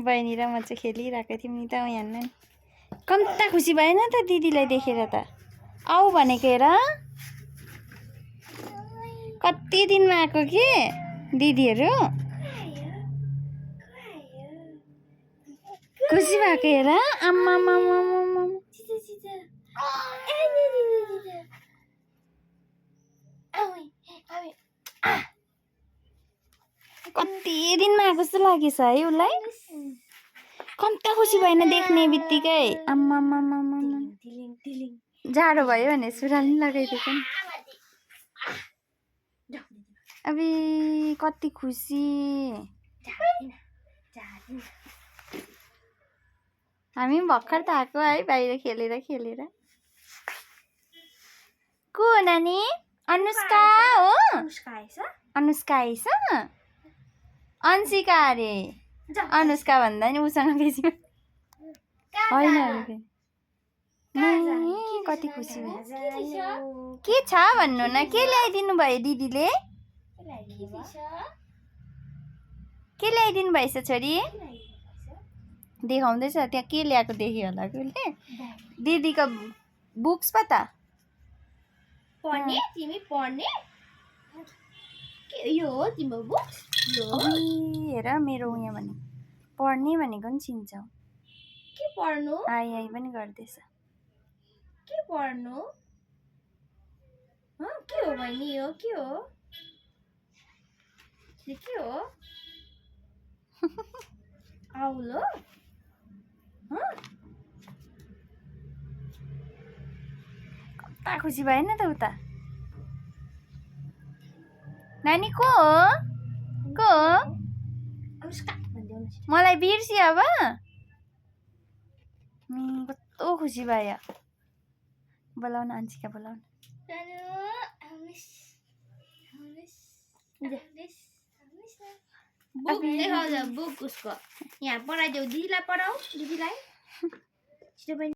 बहिनी र म चाहिँ खेलिरहेको थियौँ नि त यहाँ कम्ता खुसी भएन त दिदीलाई देखेर त आऊ भनेको हेर कति दिनमा आएको कि दिदीहरू खुसी भएको हेर आम्मा कति दिनमा आएको जस्तो लागेछ है उसलाई कम्ता खुसी भएन देख्ने बित्तिकै आम्मा जाडो भयो भने सुरुवाल नि लगाइदिएको नि अबे कति खुसी हामी भर्खर त आएको है बाहिर खेलेर को हो नानी अनुष्का हो अनुष्का आएछ अंशिका अरे अनुष्का भन्दा नि उसँग बेसी होइन कति खुसी के छ भन्नु न के ल्याइदिनु भयो दिदीले के ल्याइदिनु भएछ छोरी देखाउँदैछ त्यहाँ के ल्याएको देख्यो होला कि उसले दिदीको बुक्स पो त पढ्ने तिमी पढ्ने के यो हो तिम्रो बुक्स यो हेर मेरो उयो भने पढ्ने भनेको नि चिन्छौ के पढ्नु आइ पनि गर्दैछ के पढ्नु के हो बहिनी यो के हो आउलो कता खुसी भएन त उता नानी को हो मलाई बिर्सियो अब कस्तो खुसी भयो बोलाउन अंशिका बोलाउन बुक उसको यहाँ पढाइदेऊ दिदीलाई पढाऊ दिदीलाई